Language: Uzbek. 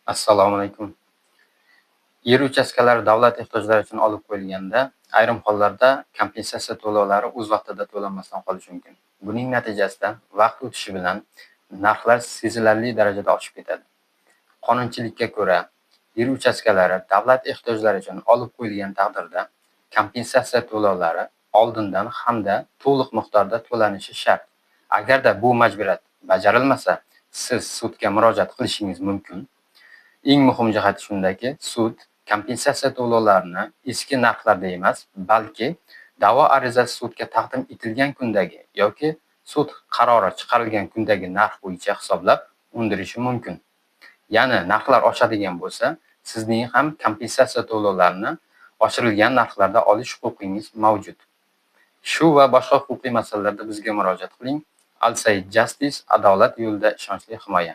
Assalomu alaykum. Yer uchastkalari davlat ehtiyojlari uchun olib qo'yilganda, ayrim hollarda kompensatsiya to'lovlari o'z vaqtida to'lanmasdan qolishi mumkin. Buning natijasida vaqt o'tishi bilan narxlar sezilarli darajada oshib ketadi. Qonunchilikka ko'ra, yer uchastkalari davlat ehtiyojlari uchun olib qo'yilgan taqdirda kompensatsiya to'lovlari oldindan hamda to'liq miqdorda to'lanishi shart. Agarda bu majburiyat bajarilmasa, siz sudga murojaat qilishingiz mumkin. Eng muhim jihati shundaki, sud kompensatsiya to'lovlarini eski narxlarda emas, balki da'vo arizasi sudga taqdim etilgan kundagi yoki sud qarori chiqarilgan kundagi narx bo'yicha hisoblab undirishi mumkin. Ya'ni narxlar oshadigan bo'lsa, sizning ham kompensatsiya to'lovlarini oshirilgan narxlarda olish huquqingiz mavjud. Shu va boshqa huquqiy masalalarda bizga murojaat qiling. Al Said Justice, adolat yo'lida ishonchli himoya.